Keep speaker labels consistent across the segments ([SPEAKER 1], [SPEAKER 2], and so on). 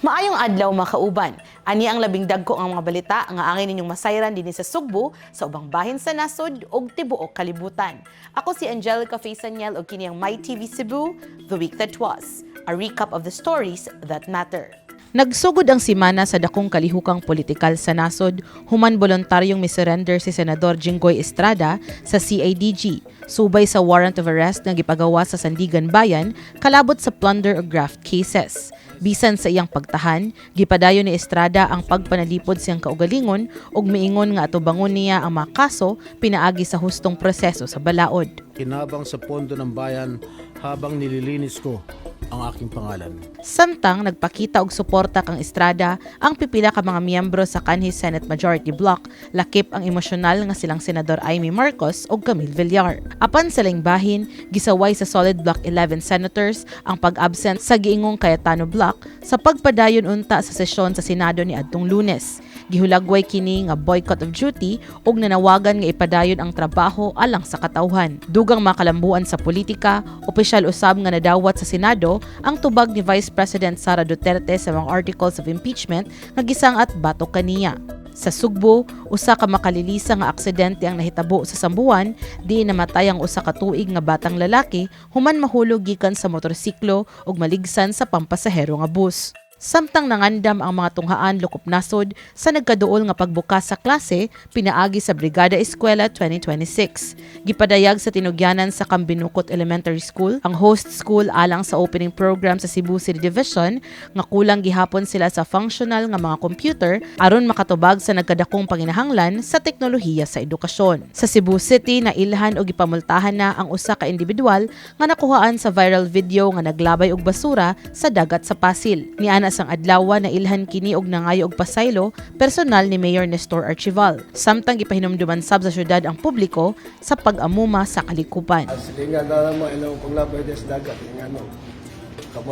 [SPEAKER 1] Maayong adlaw, mga kauban. Ani ang labing dagko nga mga balita nga angay ninyong masayran dinhi sa Sugbo, sa ubang bahin sa nasod ug tibuok kalibutan. Ako si Angelica Faisaniel ug kini ang My TV Cebu, The Week That Was, a recap of the stories that matter. Nagsugod ang simana sa dakong kalihukang politikal sa nasod human boluntaryong misurrender si Senador Jinggoy Estrada sa CIDG subay sa warrant of arrest nga gipagawa sa Sandiganbayan kalabot sa plunder o graft cases. Bisan sa iyang pagtahan, gipadayon ni Estrada ang pagpanalipod siyang kaugalingon ug miingon nga atubangon niya ang mga kaso pinaagi sa hustong proseso sa balaod.
[SPEAKER 2] Kinabang sa pondo ng bayan habang nililinis ko ang aking pangalan.
[SPEAKER 1] Samtang nagpakita og suporta kang Estrada, ang pipila ka mga miyembro sa kanhi Senate Majority Bloc, lakip ang emosyonal nga silang Senador Imee Marcos ug Camille Villar. Apan sa laing bahin, gisaway sa Solid Block 11 senators ang pag-absent sa giingong Cayetano Bloc sa pagpadayon unta sa sesyon sa Senado ni adtong Lunes. Gihulagway kini nga boycott of duty ug nanawagan nga ipadayon ang trabaho alang sa katawhan. Dugang makalambuan sa politika, opisyal usab nga nadawat sa Senado ang tubag ni Vice President Sara Duterte sa mga articles of impeachment nga gisang-at batok kaniya. Sa Sugbo, usa ka makalilisa nga aksidente ang nahitabo sa Sambuan, diin namatay ang 1 ka tuig nga batang lalaki human mahulog gikan sa motorsiklo ug maligsan sa pampasahero nga bus. Samtang nangandam ang mga tunghaan lokop nasod sa nagkaduol nga pagbukas sa klase pinaagi sa Brigada Eskwela 2026. Gipadayag sa tinugyanan sa Cambinukot Elementary School, ang host school alang sa opening program sa Cebu City Division, nga kulang gihapon sila sa functional nga mga computer aron makatubag sa nagkadakong panginahanglan sa teknolohiya sa edukasyon. Sa Cebu City, nailhan og gipamultahan na ang usa ka individual nga nakuhaan sa viral video nga naglabay og basura sa dagat sa Pasil. Niana sang adlaw, nailhan kini og nangayo og pasaylo personal ni Mayor Nestor Archival. Samtang gipahinumduman sab sa syudad ang publiko sa pag-amuma sa kalikupan.
[SPEAKER 3] Silingan na naman ilang paglabay sa dagat. Yung ano.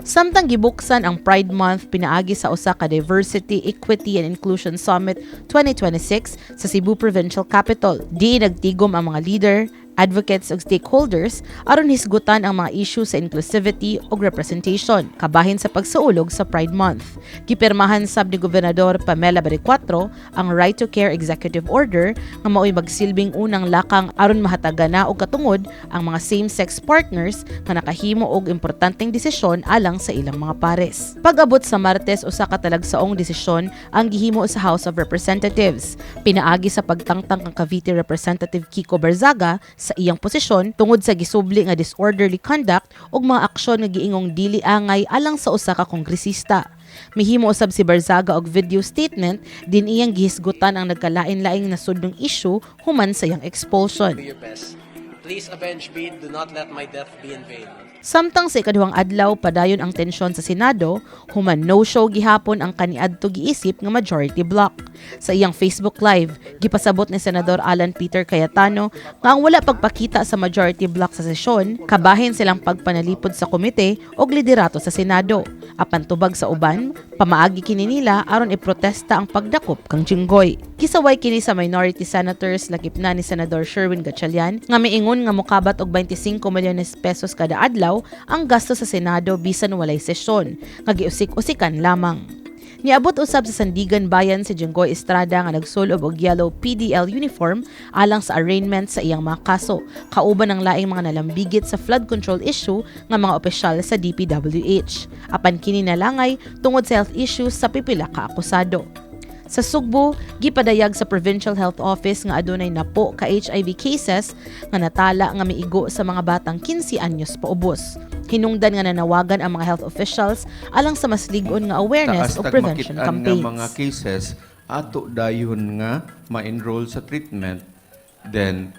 [SPEAKER 1] Samtang gibuksan ang Pride Month pinaagi sa usa ka Diversity, Equity and Inclusion Summit 2026 sa Cebu Provincial Capitol, di nagtigom ang mga leader, advocates ug stakeholders aron hisgutan ang mga issue sa inclusivity ug representation kabahin sa pagsaulog sa Pride Month. Gipirmahan sab ni Gobernador Pamela Baricuatro ang Right to Care Executive Order nga mao'y magsilbing unang lakang aron mahatagan na og katungod ang mga same-sex partners nga nakahimo og importanteng desisyon alang sa ilang mga pares. Pag-abot sa Martes, usa ka talagsaong desisyon ang gihimo sa House of Representatives pinaagi sa pagtangtang kang Cavite Representative Kiko Barzaga sa iyang posisyon tungod sa gisubli nga disorderly conduct ug mga aksyon nga giingong dili angay alang sa usa ka kongresista. Mihimo usab si Barzaga og video statement din iyang gihisgutan ang nagkalain-laing nasudnong issue human sa iyang expulsion.
[SPEAKER 4] Do your best. Please avenge me. Do not let my death be in vain.
[SPEAKER 1] Samtang sa ikaduhang adlaw, padayon ang tensyon sa Senado human no-show gihapon ang kaniadto giisip nga majority bloc. Sa iyang Facebook Live, gipasabot ni Senador Alan Peter Cayetano nga ang wala pagpakita sa majority bloc sa sesyon, kabahin silang pagpanalipod sa komite og liderato sa Senado. Apan tubag sa uban, pamaagi kini nila aron iprotesta ang pagdakop kang Jinggoy. Kisaway kini sa minority senators, lakip na ni Senador Sherwin Gatchalian, nga miingon nga mokabat og 25 milyones pesos kada adlaw ang gasto sa Senado bisan walay sesyon, nga giusik-usikan lamang. Niabot usab sa Sandiganbayan si Jinggoy Estrada nga nagsulob og yellow PDL uniform alang sa arraignment sa iyang mga kaso, kauban ang laing mga nalambigit sa flood control issue nga mga opisyal sa DPWH. Apan kini nalangay tungod sa health issues sa pipila ka akusado. Sa Sugbo, gipadayag sa Provincial Health Office nga adunay 10 ka HIV cases nga natala nga miigo sa mga batang 15 anyos paubos. Hinungdan nga nanawagan ang mga health officials alang sa mas lig-on nga awareness
[SPEAKER 5] Taas
[SPEAKER 1] o
[SPEAKER 5] tag
[SPEAKER 1] prevention
[SPEAKER 5] makit-an
[SPEAKER 1] campaigns.
[SPEAKER 5] Nga mga cases ato dayon nga ma-enroll sa treatment. Then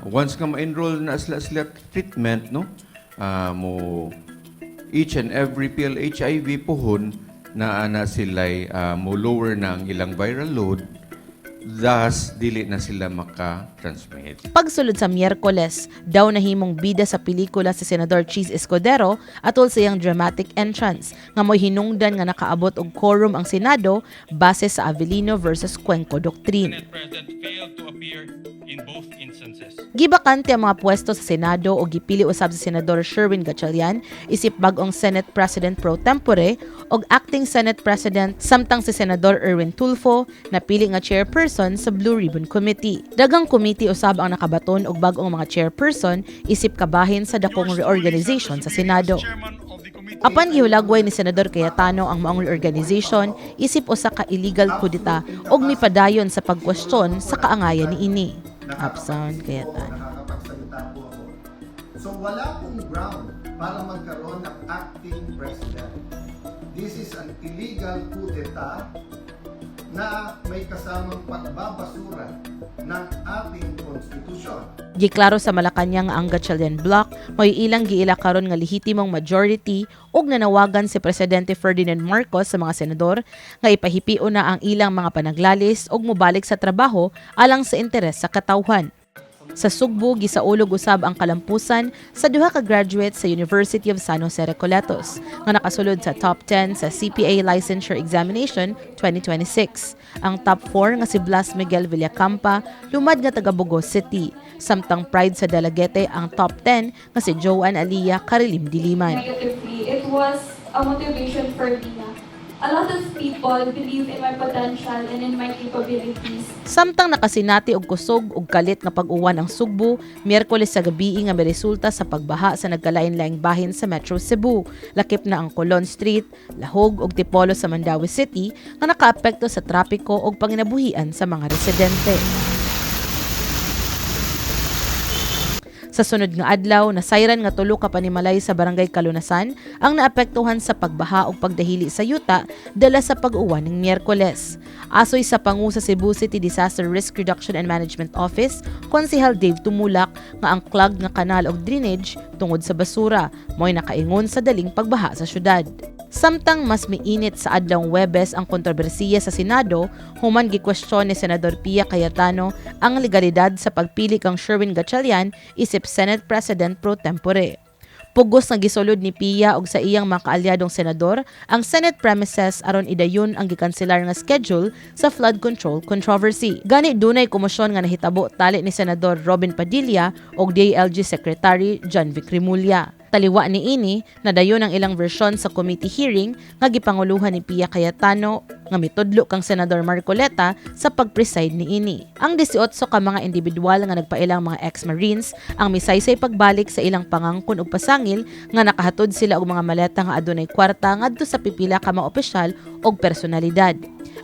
[SPEAKER 5] once nga ma-enroll na sila treatment, no, mo each and every PLHIV puhon na ana sila mo lower na ang ilang viral load, thus dili na sila maka-transmit.
[SPEAKER 1] Pagsulod sa Miyerkules, daw nahimong bida sa pelikula si Senador Chiz Escudero atol sa iyang dramatic entrance nga mo'y hinungdan nga nakaabot og quorum ang Senado base sa Avelino versus Cuenco doctrine.
[SPEAKER 6] Senate President failed to appear in in both instances.
[SPEAKER 1] Gibakante ang mga pwesto sa Senado o gipili usab si Senador Sherwin Gatchalian isip bag-ong Senate President pro tempore og acting Senate President, samtang si Senador Erwin Tulfo napili nga chairperson sa Blue Ribbon Committee. Daghang committee usab ang nakabaton og bag-ong mga chairperson isip kabahin sa dakong
[SPEAKER 6] Yours truly
[SPEAKER 1] reorganization
[SPEAKER 6] served
[SPEAKER 1] sa
[SPEAKER 6] as
[SPEAKER 1] Senado.
[SPEAKER 6] chairman of the committee.
[SPEAKER 1] Apan gihulagway ni Senador Cayetano ang maong reorganization isip usa ka illegal kudeta og mipadayon sa pagkwestiyon sa kaangayan niini. Upsound Cayetano.
[SPEAKER 7] Nakakapagsalita po ako. So wala pong ground para magkaroon ng acting president. This is an illegal coup d'etat na may kasamang pagbabasura ng ating konstitusyon.
[SPEAKER 1] Giklaro sa Malacañang nga ang Gatchalian Bloc may ilang giila karon nga lehitimong majority ug nanawagan si Presidente Ferdinand Marcos sa mga senador nga ipahipio na ang ilang mga panaglalis ug mobalik sa trabaho alang sa interes sa katawhan. Sa Sugbo, gisaulog usab ang kalampusan sa duha ka graduate sa University of San Jose Recoletos nga nakasulod sa top 10 sa CPA Licensure Examination 2026. Ang top 4 nga si Blas Miguel Villacampa, lumad nga taga Bogo City. Samtang pride sa Dalaguete ang top 10 nga si Joanne Aliyah Carilim Diliman.
[SPEAKER 8] Negatively, it was a motivation for me na a lot of people believe in my potential and in my capabilities.
[SPEAKER 1] Samtang nakasinati og kusog ug kalit nga pag-uwan ang Sugbo, Miyerkules sa gabii nga miresulta sa pagbaha sa nagkalain-laing bahin sa Metro Cebu. Lakip na ang Colon Street, Lahog ug Tipolo sa Mandaue City nga nakaapekto sa trapiko ug panginabuhian sa mga residente. Sa sunod nga adlaw, nasayran nga tulo ka panimalay sa Barangay Kalunasan ang naapektuhan sa pagbaha ug pagdahili sa yuta dala sa pag-uwan ng Miyerkules. Asoy sa pangu sa Cebu City Disaster Risk Reduction and Management Office, Konsehal Dave Tumulak, nga ang clog nga kanal og drainage tungod sa basura mo'y nakaingon sa daling pagbaha sa syudad. Samtang mas miinit sa adlawng Webes ang kontrobersiya sa Senado human gikwestiyon ni Senador Pia Cayetano ang legalidad sa pagpili kang Sherwin Gatchalian isip Senate President pro tempore. Pugos nga gisulod ni Pia og sa iyang mga kaalyadong senador ang Senate premises aron idayon ang gikanselar nga schedule sa flood control controversy. Gani dunay komosyon nga nahitabo tali ni Senador Robin Padilla og DILG Secretary John Vic Remulla. Taliwa ni ini, nadayon ang ilang bersyon sa committee hearing nga gipanguluhan ni Pia Cayetano nga mitudlo kang Senador Marcoleta sa pag-preside niini. Ang 18 ka mga individual nga nagpailang mga ex-Marines ang misaysay pagbalik sa ilang pangangkon og pasangil nga nakahatod sila og mga maleta nga adunay kwarta ngadto sa pipila ka mga opisyal og personalidad.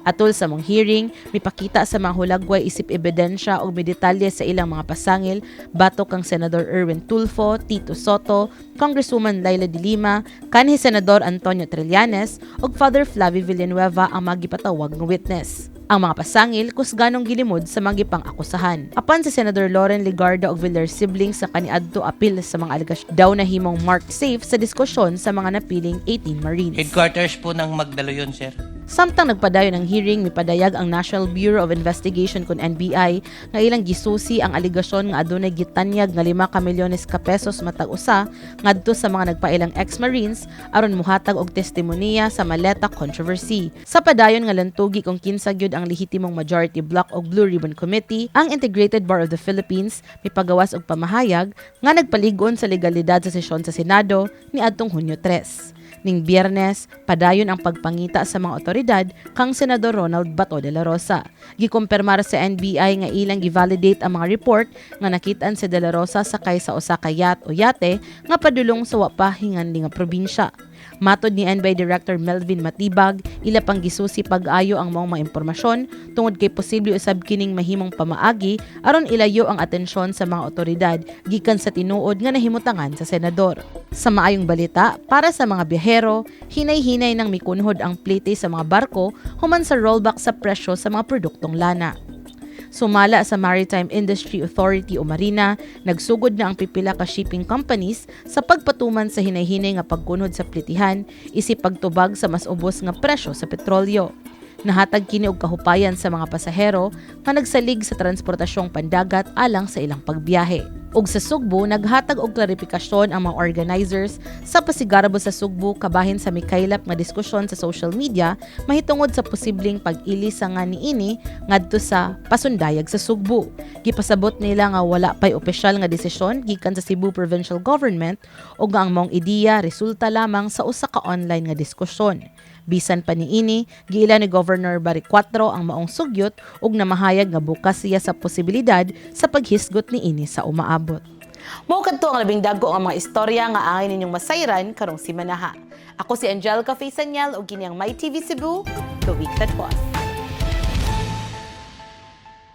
[SPEAKER 1] Atol sa maong hearing, mipakita sa mga hulagway isip ebidensya og midetalye sa ilang mga pasangil batok kang Senador Erwin Tulfo, Tito Sotto, Congresswoman Leila de Lima, kanhi Senador Antonio Trillanes ug Father Flavie Villanueva ang magipatawag nga witness. Ang mga pasangil kusganong gilimod sa mga gipang-akusahan. Apan si Senador Loren Legarda og Villar siblings sa kaniadto apil sa mga alegasyon daw nahimong marked safe sa diskusyon sa mga napiling 18 Marines.
[SPEAKER 9] Headquarters po ng Magdalo yun, sir.
[SPEAKER 1] Samtang nagpadayon ang hearing, mipadayag ang National Bureau of Investigation kon NBI nga ilang gisusi ang alegasyon nga adunay gitanyag nga 5 ka milyones ka pesos matag usa ngadto sa mga nagpailang ex-Marines aron muhatag og testimonya sa maleta controversy. Sa padayon nga lantugi kung kinsa gyud ang lehitimong majority bloc og Blue Ribbon Committee, ang Integrated Bar of the Philippines mipagawas og pamahayag nga nagpalig-on sa legalidad sa sesyon sa Senado niadtong Hunyo 3. Ning Biyernes, padayon ang pagpangita sa mga otoridad kang Senador Ronald Bato de la Rosa. Gikumpirmar sa NBI nga ilang gi-validate ang mga report nga nakitaan si de la Rosa sakay sa usa ka yacht o yate nga padulong sa wa pa hinganli nga probinsya. Matod ni NBI Director Melvin Matibag, ila pang gisusi pag-ayo ang maong mga impormasyon tungod kay posible usab kining mahimong pamaagi aron ilayo ang atensyon sa mga otoridad gikan sa tinuod nga nahimutangan sa senador. Sa maayong balita, para sa mga biyahero, hinay-hinay nang mikunhod ang plite sa mga barko human sa rollback sa presyo sa mga produktong lana. Sumala sa Maritime Industry Authority o Marina, nagsugod na ang pipila ka shipping companies sa pagpatuman sa hinay-hinay nga pagkunhod sa plitihan isip pagtubag sa mas ubos nga presyo sa petrolyo. Nahatag kini og kahupayan sa mga pasahero nga nagsalig sa transportasyong pandagat alang sa ilang pagbiyahe. Ug sa Sugbo, naghatag og klarifikasyon ang mga organizers sa Pasigarbo sa Sugbo kabahin sa mikaylap nga diskusyon sa social media mahitungod sa posibleng pag-ili sa nga niini ngadto sa Pasundayag sa Sugbo. Gipasabot nila nga wala pay opisyal nga desisyon gikan sa Cebu Provincial Government ug nga ang maong ideya resulta lamang sa usa ka online nga diskusyon. Bisan pa niini, giila ni Governor Baricuatro ang maong sugyot ug namahayag nga bukas siya sa posibilidad sa paghisgot niini sa umaabot. Mao kadto ang labing dagko nga mga istorya nga angay ninyong masayran karong simanaha. Ako si Angelica Faisaniel ug kini ang My TV Cebu, the week that was.